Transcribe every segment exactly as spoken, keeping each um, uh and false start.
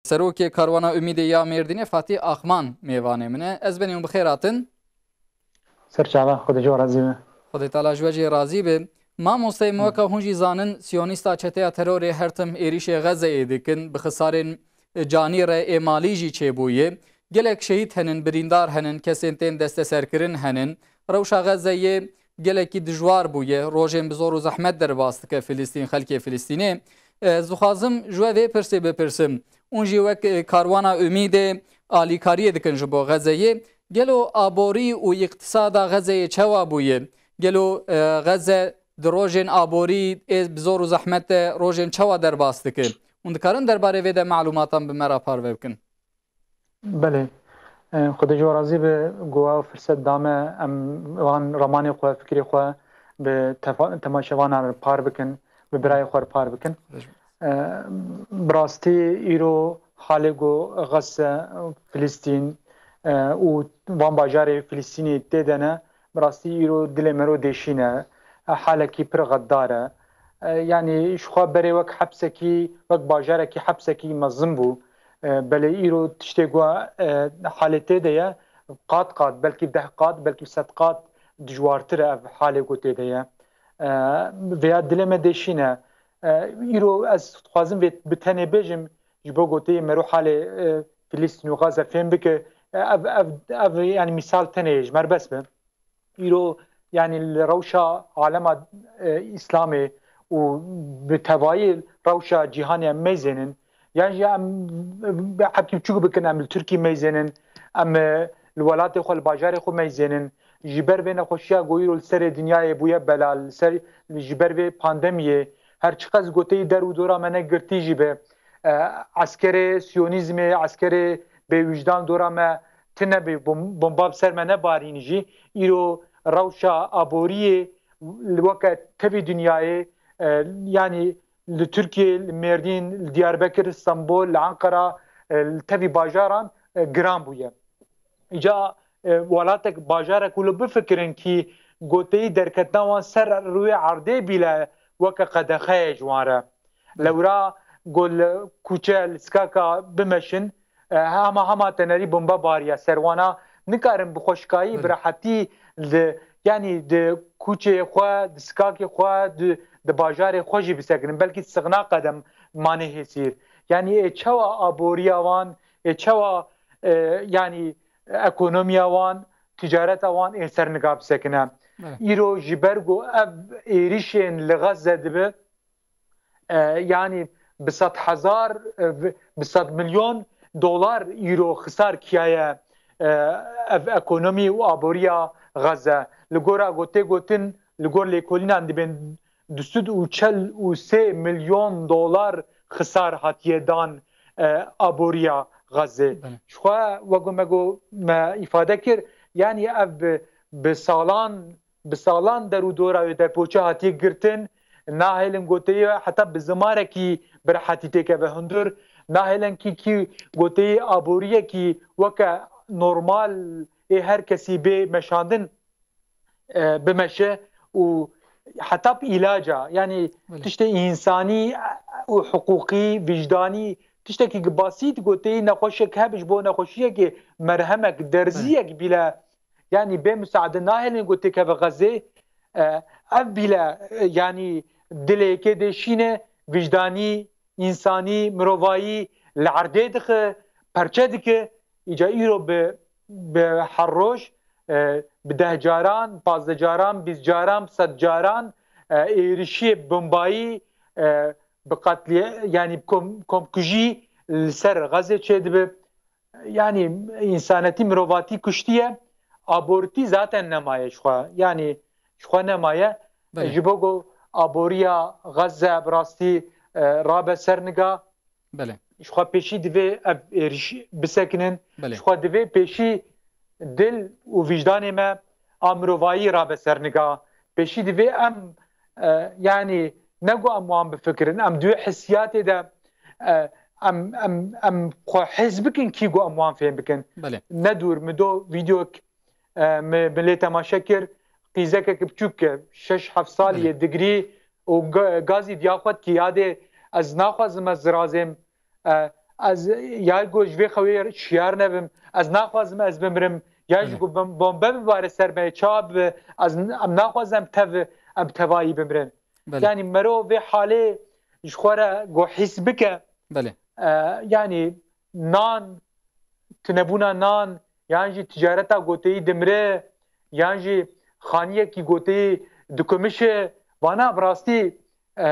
Serokê Karwana Umîdê ya Mêrdînê Fatîh Axman mêvanê min e. Ez benî hûn bi xêr hatin. Ser çava, Xwedê ji we razî be. Xwedê Teala ji we jî razî be. Mamosteyê min, weke hûn jî zanin, siyonîsta çeteya terorê her tim êrîşê Xezeyê dikin, bi xisarên canî re ê malî jî çêbûye. Gelek şehîd henin, birîndar henin, kesên tên desteserkirin henin. Rewşa Xezeyê gelekî dijwar bûye, rojên bi zor û zehmet derbas dike Filistîn, xelkê Filistînê. Ez dixwazim ji we vê pirsê bipirsim. Hûn jî wek, e, Karwana Umîdê alîkariyê dikin ji bo Xezeyê. Gelo aborî û îqtisada Xezeyê çawa bûye? Gelo, e, Xeze di rojên aborî ê bi zor û zehmet de rojên çawa derbas dike? Hûn dikarin derbarê vê de malûmatan bi me re parve bikin? Belê. E, Xwedê ji we razî be, ku ew firset da me em van ramanê xwe, fikrê xwe bi tefa- temaşevanan re par bikin, bi birayê xwe re par bikin. E, bi rastî îro halê ku Xezze, Filistîn, e, û van bajarê Filistînê tê de ne, bi rastî îro dilê mero dêşîn e. E, halekî pir xeddar e. E, yanî ji xwe berê wek hepsekî, wek bajarekî hepsekî mezin bû. E, belê îro tiştê ku, e, halê tê de ye, qat qat, belkî deh qat, belkî sed qat dijwartir e ev halê ku tê de ye. E, vêya dilê me dêşîn e. E, îro ez dixwazim vê bi tenê bêjim, ji bo goteyê mero halê, e, Filistîn û Gaza fêm bike. E, ev, ev, ev, yanî mîsal tenê ye, ji me re bes be. Îro, yanî li rewşa alema, e, Îslamê û bi tevayî rewşa cîhanê em meyzênin. Yan jî em, e, hebkî biçûk bikin, em li Tirkî meyzênin, em, e, li welatê xwe, li bajarê xwe meyzênin. Ji ber vê nexweşiya ku îro li serê dinyayê bûye bela, li ser, ji ber vê pandemiyê, her çiqas goteyî der û dora me ne girtî jî be, e, eskerê siyonîzmê, eskerê bêwijdan dora me tune be, bom- bomba bi ser me nebarîn jî, îro rewşa aboriyê li weke tevî dinyayê, e, yanî li Tirkiyê, li Mêrdîn, li Diyarbekir, Stenbol, li Ankara, e, li tevî bajaran, e, giran bûye. Îca, e, welatek, bajarek wilo bifikirin kî goteyî derketina wan ser rûyê erdê bîle weke qedexeyê ji wan re. Lewra ku li kuçe, li sikaka bimeşin, e, hema hema tenerî bombe bariye ser wana, nikarin bi xweşikayî, bi rehetî li, yanî di kuçê xwe, di sikakê xwe, di, di bajarê xwe jî bisekinin. Belkî sixna qedem manê hêsîr. Yanî ê çawa aboriya wan, ê çawa, e, yanî ekonomiya wan, ticareta wan ê ser niga bisekine. Îro ji ber ku ev êrîşên li Xezze dibe, e, yanî bi sed hezar, e, bi sed milyon dolar îro xisar kiyaye, e, ev ekonomî û aboriya Xezze. Li gora ku tê gotin, li gor lêkolînan dibên du sed û çel û sê milyon dolar xisar hatiye dan, e, aboriya Xezê. Belê. Ji xwe wek me got, me îfade kir, yanî ev bi, bi salan, bi salan der û dora wê derpoçe hatiye girtin, nahêlin goteyê heta bi zimarekî bi rehetî têkeve hundir, nahêlin kî, kî goteyê aboriyekî weke normal ê her kesî bê meşandin, e, bimeşe û heta bi îlaca, yanî Belê. tiştê însanî û hiqûqî, wijdanî, tiştekî ki basît goteyî, nexweşek hebe ji bo nexweşiyekê merhemek, Belê. derziyek bîle, yanî bê misaade nahêlin ku têkeve Xezê, e, ev bîle, e, yanî dilê yekê dêşîne, wijdanî, însanî, mirovayî li erdê dixe, perçe dike. Îca îro bi, bi her roj, e, bi deh caran, pazdeh caran, bîst caran, sed caran, e, êrişiyê bombayî, e, bi qetlî-, yanî bi kom-, komkujî li ser Xezê çêdibe. Yanî însanetî, mirovatî kuştiye, aborîtî zaten nemaye ji xwe. Yanî ji xwe nemaye. Belê. Ji bo ku aboriya Xezze bi rastî, e, rabe ser niga, Belê. ji xwe pêşî divê ev êrîş bisekinin. Belê. Ji xwe divê pêşî dil û vîjdanê me a mirovayî rabe ser niga. Pêşî divê em, e, yanî ne ku em wan bifikirin, em di wê hissiyatê de, e, em, em, em xwe his bikin kî ku em wan fêm bikin. Belê. Ne dûr min do vîdeoyek, e, min, min lê temaşe kir, qîzekek biçûk e, şeş heft salî Belê. ye, digrî û ga-, gazî diya xwe dikî. Yadê ez naxwazim ez zirazêm, e, ez ya ku ji vê xewê şiyar nebim, ez naxwazim ez bimrim, ya jî ku bom- bombe bibare ser me, çawa bibe, ez em naxwazim em tev em tevayî bimrin. Belê. Yanî mero vê halê ji xwe re ku hîs bike, Belê. e, yanî nan, tunebûna nan, yan jî ticareta goteyî dimire, yan jî xaniyekî goteyî dikumişe, vana bi rastî, e,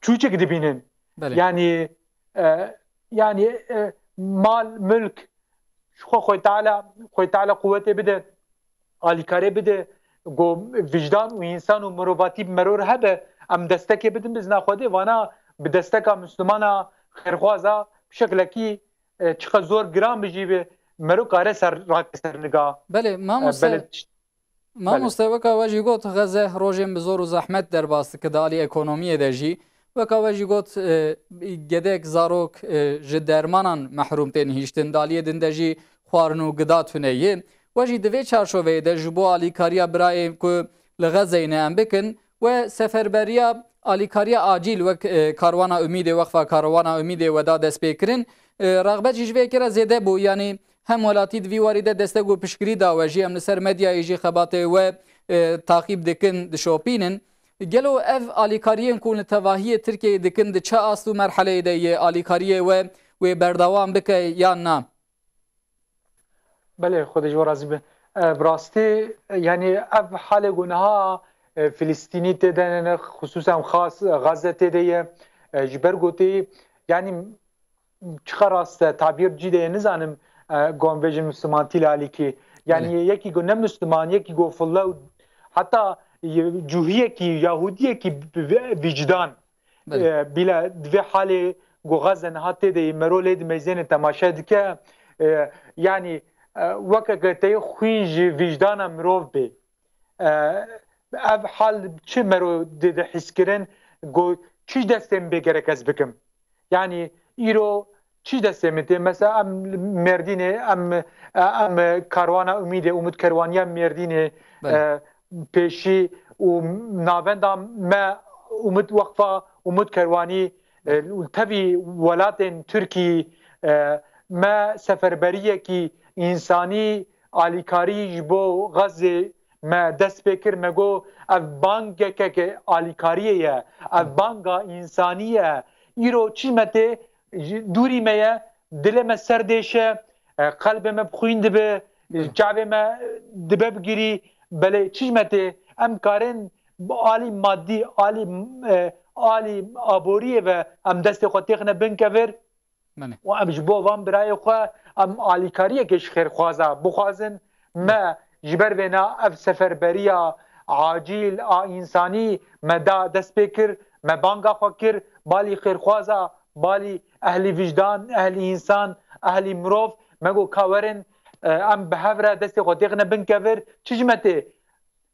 çûçik dibînin. Belê. Yanî, e, yanî, e, mal, milk, ji xwe Xwê Teala, Xwê Teala quwetê bide, alîkarê bide, ku vicdan û însan û mirovatî bi mero re hebe, em destekê bidin bizna Xwedê, vana bi desteka Mislimana xêrxwaza bi şeklekî, e, çiqas zor giran bijî bi mero kare ser rake ser niga. Belê, E, mamoste, belê. mamoste, weka we jî got, Xeze rojên bi zor û zehmet derbas dike di alî ekonomiyê de jî. Weka we jî got, e, gedek zarok, e, ji dermanan mehrûm tên hiştin, di aliyê din de jî xwarin û gida tune ye. We jî di vê çarşoveyê de ji bo alîkariya birayên ku li Xezeyê ne em bikin, we seferberiya alîkariya acîl wek, e, Karwana Umîdê, Wexfa Karwana Umîdê we da destpêkirin. E, rexbet jî ji vê yekê re zêde bû, yanî hem welatî di vî warî de destek û piştgirî da we jî, em li ser medyayê jî xebatê we, e, taqîb dikin, dişopînin. Gelo ev alîkariyên ku li tevahiyê Tirkiyeyê dikin di çi ast û merheleyê de ye alîkariyê we wê berdewam bike yan na? Belê, Xwedê ji we razî be. E, bi rastî, e, yanî ev halê ku niha, e, Filistînî tê de ne, xisûsen xas Gaze tê de ye, e, ji ber gotî, yanî çiqa rast e, tabîr cî de ye, nizanim, e, gon vêjin Mislimantî li alîkî. Yanî Belê. yekî ku ne Misliman, yekî ku fille û heta, e, cuhiyekî, Yahudiyekî bi-, bi-, vicdan, Belê. e, bîle di vê halê ku Gaze niha tê de ye, mero lê dimeyzêne temaşe dike, e, yanî, e, weke ke tê xwîn ji vijdana mirov bê. E, ev hal çi mero dê de hîskirin, ku çi ji destê min bê gerek ez bikim? Yanî îro çi ji destê min tê? Mesela em li Mêrdînê, em, em Karwana Umîdê, Umut Kerwaniya Mêrdînê, Belê. e, pêşî û navenda me Umut Wexfa Umut Kerwanî, e, û tevî welatên Tirkî, e, me seferberiyekî însanî, alîkarî ji bo Xezê me dest pê kir, me got ev bangekeke alîkariyê ye, ev banga însanî ye. Îro çi me tê, ji dûrî me ye, dilê me ser dêşe, e, qelbê me bi xwîn dibe, Belê. çavê me dibe bi girî, belê çi ji me tê, em karin bi alî madî, alî, e, alî aboriyê ve em destê xwe têxine bin kevir. Belê. Û em ji bo van birayê xwe em alîkariyekê ji xêrxwaza bixwazin. Me ji ber vêna ev seferberiya acîl a însanî me da dest pê kir, me banga xwe kir, balî xêrxwaza, balî ehlî vicdan, ehlî însan, ehlî mirov, me got ka werin, e, em bi hev re destê xwe têxine bin kevir, çi ji me tê?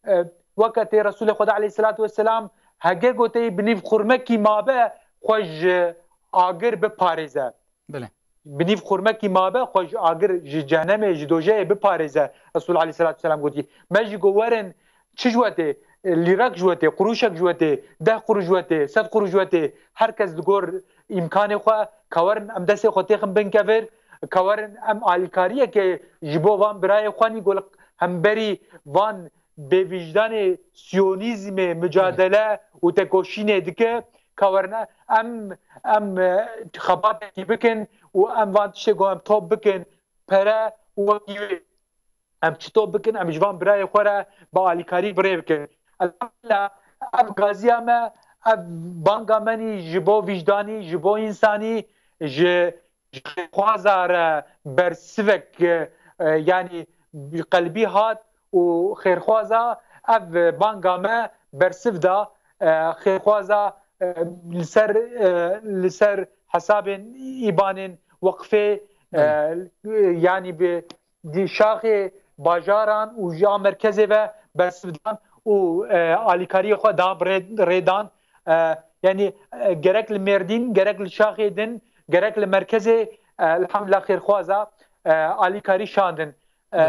E, weke tê Resûlê Xweda aleyhisselatu vesselam hege goteyî bi nîv xurmekî mabe xwe ji agir biparêze. Belê. Bi nîv xurmekî mabe xwe ji agir, ji cehenemê, ji dojeyê biparêze. Resûl aleyhisselatu vesselam gotî. Me jî got werin çi ji we tê, e, lîrek ji we tê, qurûşek ji we tê, deh qurûş ji we tê, sed qurûş ji we tê. Her kes li gor îmkanê xwe ka werin em destê xwe têxin bin kevir, ka werin em alîkariyekê ji bo van birayê xwe nî gol hemberî van bêvîjdanê siyonîzmê micadele û tekoşînê dike, ka werine em, em, e, xebatekî bikin û em van tiştê ku em top bikin, pere û wekî wê. Em çi top bikin, em ji van birayê xwe re bi alîkarî bi rê bikin. Elhamdulillah, ev gaziya me, ev banga me nî ji bo vîjdanî, ji bo însanî, ji ji xêrxwaza re bersivek, e, e, yanî qelbî hat û xêrxwaza ev banga me bersiv da, e, xêrxwaza, e, li ser, e, li ser hesabên îbanên weqfê, e, yanî bi di şaxê bajaran û ji a merkezê ve bersiv dan û, e, alîkariyê xwe da bi rê, rê dan. E, yanî, e, gerek li Mêrdîn, gerek li şaxê din, gerek li merkezê, e, elhamdulillah xêrxwaza, e, alîkarî şandin. E,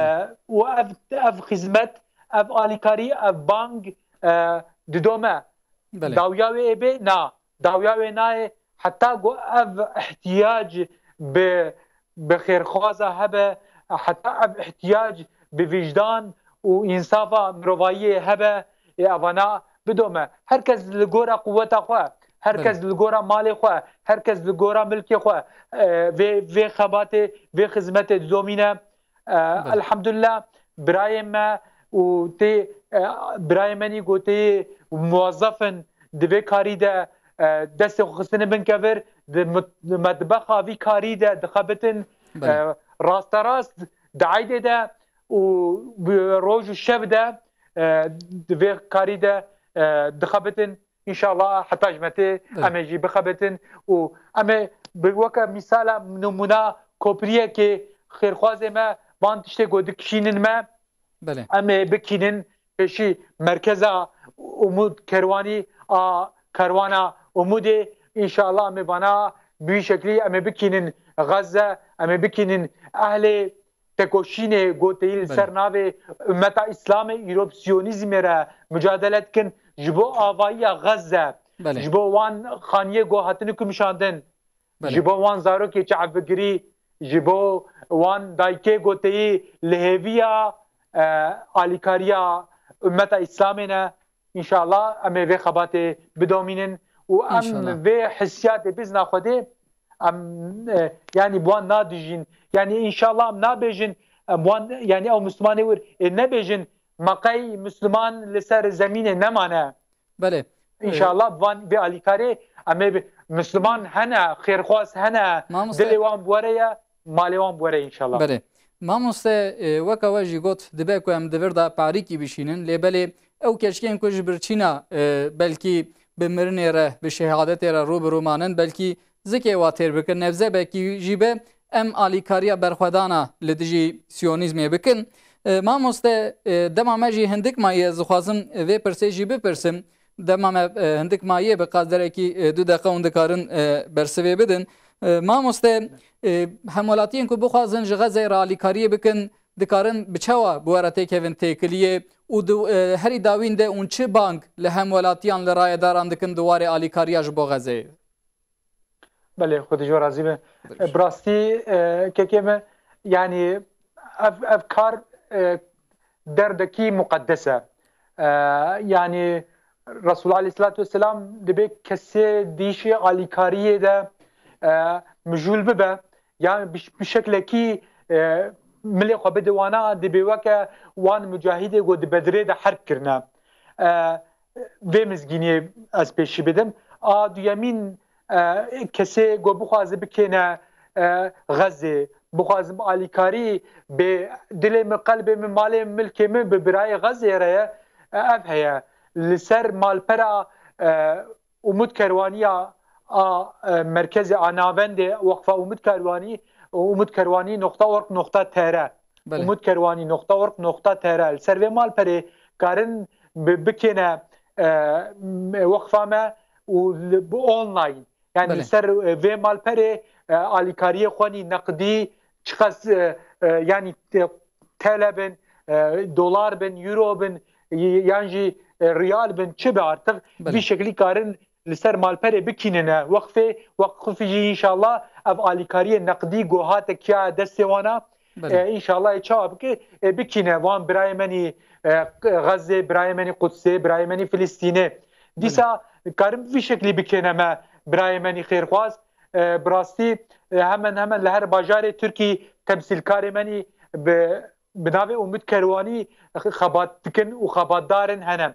û ev, ev xizmet, ev alîkarî, ev bang, e, didome. Belê. Dawiya wê ê bê? Na. Dawiya wê nayê. heta ku ev ihtiyac bi, bi xêrxwaza hebe, heta ev ihtiyac bi vîjdan û însafa mirovayiyê hebe, ê evana bidome. Her kes li gora quweta xwe, her kes li gora malê xwe, her kes li gora milkê xwe, e, vê, vê xebatê, vê xizmetê didomîne. E, Belê. Elhamdulillah, birayê me û tê, e, birayê menî ku tê muwezef in di vê karî de, e, destê xwe xistine bin kevir, di mut-, di metbexa vî karî de dixebitin, Belê. e, rasterast di eydê de û bi roj û şev de, e, di vê karî de, e, dixebitin. Înşallah heta ji me tê Belê. em ê jî bixebitin û em ê bi weke mîsala nimûna kopriyekê xêrxwazê me van tiştê ku dikişînin me Belê. em ê bikînin pêşî merkeza Umûd Kerwanî a Kerwana Umûdê. Înşallah em ê vana bi wî şeklî em ê bikînin Xezze, em ê bikînin ehlê tekoşînê goteyî li Belê. ser navê Ummeta Îslamê îro bi Siyonîzmê re mucadele dikin, ji bo avayiya Xezze, Belê. ji bo wan xaniyê ku hatine kumşandin, Belê. ji bo wan zarokê çavbigirî, ji bo wan dayikê goteyî li hêviya, e, alîkariya Ummeta Îslamê ne. Înşallah em ê vê xebatê bidomînin û em Înşallah. vê hissiyatê bizna Xwedê, em, e, yanî bi wan nadijîn. Yanî înşallah em nabêjin, em wan, yanî ew Mislimanê wir ê nebêjin, me qey Misliman li ser zemînê nemane. Belê. Înşallah bi van vê alîkarê em ê bi-, Misliman hene, xêrxwaz hene, Mamoste. dilê wan bi were ye, malê wan bi were înşallah. Belê. Mamoste, e, weka we jî got, dibe ku em di vir de parîkî bişînin, lê belê ew keçikên ku ji birçîna, e, belkî bi mirinê re, bi şehadetê re rû bi rû manin, belkî zikê wa têr bikin, nebze belkî jî be, em alîkariya berxwedana li dijî siyonîzmê bikin. E, mamoste, e, dema me jî hindik maye, ez dixwazim vê pirsê jî bipirsim. Dema me, e, hindik maye, bi qas derekî, e, du deqa hûn dikarin, e, bersivê bidin. E, mamoste, e, hemwelatiyên ku bixwazin ji Xezeyê re alîkariyê bikin, dikarin bi çawa bi we re têkevin têkiliyê û di, e, herî dawîn de hûn çi bang li hemwelatiyan, li rayedaran dikin di warê alîkariya ji bo Xezeyê? Belê, Xwedê ji we razî be. Bi rastî, e, kekê me, yanî ev, ev kar, e, derdekî muqedes e. E, yanî Resulullah aleyhissalatu vesselam dibê kesê di îşê alîkariyê de, e, mijûl bibe, yan bi, bi şeklekî, e, milê xwe bide wana, dibê weke wan mucahidê ku di Bedirê de herb kirine. E, vê mizgîniyê ez pêşî bidim. A duyemîn, e, kesê ku bixwaze bikêne, e, Xezê, bixwazim alîkarî bê dilê min, qelbê min, malê min, milkê min bi birayê Xezê re ye, e, ev heye. Li ser malpera, e, Umut Kerwaniya a, e, merkezê a navendê Weqfa Umut Kerwanî, umut kerwanî nokta org nokta T R. Belê. Umut Kerwanî nokta org nokta T R. Li ser vê malperê karin bi-, bikêne, e, m-, weqfa me û li, bi online. Yani Belê. li ser, e, vê malperê, e, alîkariyê xwe nî neqdî çiqas, e, e, yani, e, T L bin, e, dolar bin, euro bin, y-, yan jî, e, riyal bin, çi be artık, Belê. vî şeklî karin li ser malperê bikînine wexfê, wexfî jî înşallah ev alîkariyê neqdî ku hate kiya destê wana, Belê. e, înşallah ê çawa bike, e, bikîne wan birayê menî, e, Xezê, birayê menî Qudsê, birayê menî Filistînê. Dîsa karin vî şeklî bikêne me birayê menî xêrxwaz. E, bi rastî, e, hemen hemen li her bajarê Tirkî temsîlkarê menî bi, bi navê Umut Kerwanî xebat dikin û xebatdar in hene.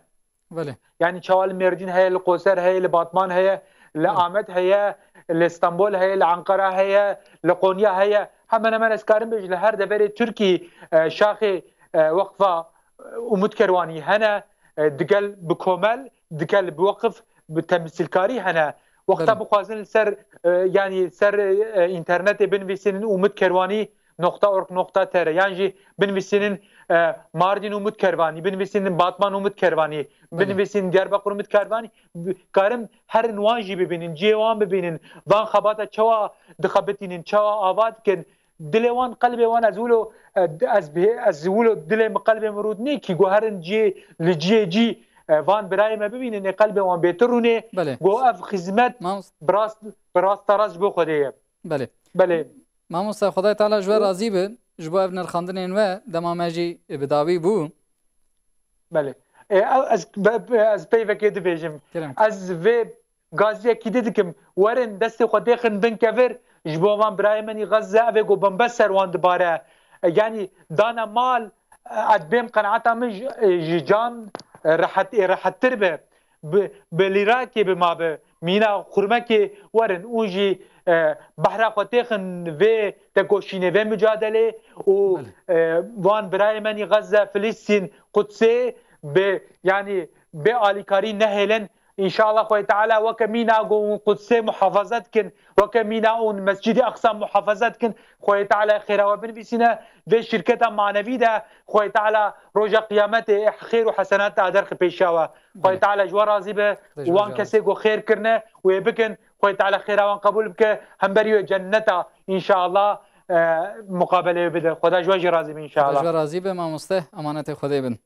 Belê. Yani çawa li Mêrdîn heye, li Qoser heye, li Batman heye, li Belê. Amed heye, li Stenbol heye, li Ankara heye, li Qonya heye. Hemen hemen ez karim bêjim li her deverê Tirkî, e, şaxê, e, Weqfa, e, Umut Kerwanî hene, e, digel bi komel, digel bi weqif, bi temsîlkarî hene. Wexta Belê. bixwazin li ser, e, yani ser, e, înternetê binivîsînin Umut Kerwanî nokta org nokta T R, yan jî binivîsînin, e, Mardin Umut Kervanî, binivîsînin Batman Umut Kervanî, Belê. binivîsînin Diyarbakir Umut Kervanî, karin herin wan jî bibînin, cihê wan bibînin, van xebata çawa dixebitînin, çawa ava dikin, dilê wan, qelbê wan ez wilo, e, ez bi-, ez wilo dilê min, qelbê min rûdinê kî ku herin cihê, li cihê cî, e, van birayê me bibînin, ê qelbê wan bêtir rûnê. Belê. Go ev xizmet Mamost- bi rast, bi rast ta rast ji bo Xwedê ye. Belê. Belê. Mamoste, Xwedayê Teala ji we razî be, ji bo ev nirxandinên we, dema me jî bi dawî bû. Belê. E, ez, be- be- ez peyvekê dibêjim. Kerem. Ez vê gaziyekî di dikim. Werin destê xwe têxin bin kevir, ji bo van birayê min î Xezze, ev ê ku bombe ser wan dibare. E, yanî dane mal, e, ez bêm qenaeta min ji, e, ji can, e, rehet, ê rehettir be. Bi, bi lîrakê bi ma bi. Mîna xurmekê werin û jî, e, behra xwe têxin vê tekoşînê, vê mucadelê û, Belê. e, van birayê min î Xezze, Filistîn, Qudsê bi, yanî bê alîkarî nehêlin. Înşallah Xwedê Teala weke mîna ku Qudsê muhafaza dikin, weke mîna û Mescîdê Aqsa muhafaza dikin, Xwedê Teala xêra we binivîsîne. Vê şirketa manevî de Xwedê Teala roja qiyametê xêr û hesenat te derxi pêşiya we. Xwedê Belê. Teala ji we razî be. Xwedê ji we Wan jî kesê razî. ku xêr kirine û ê bikin, Xwedê Teala xêra wan qebûl bike, hemberî wê cenneta înşallah, e, muqabelê wê bide. Xweda ji we jî razî be Xweda ji înşallah. we razî be mamoste, emanetê Xwedê bin.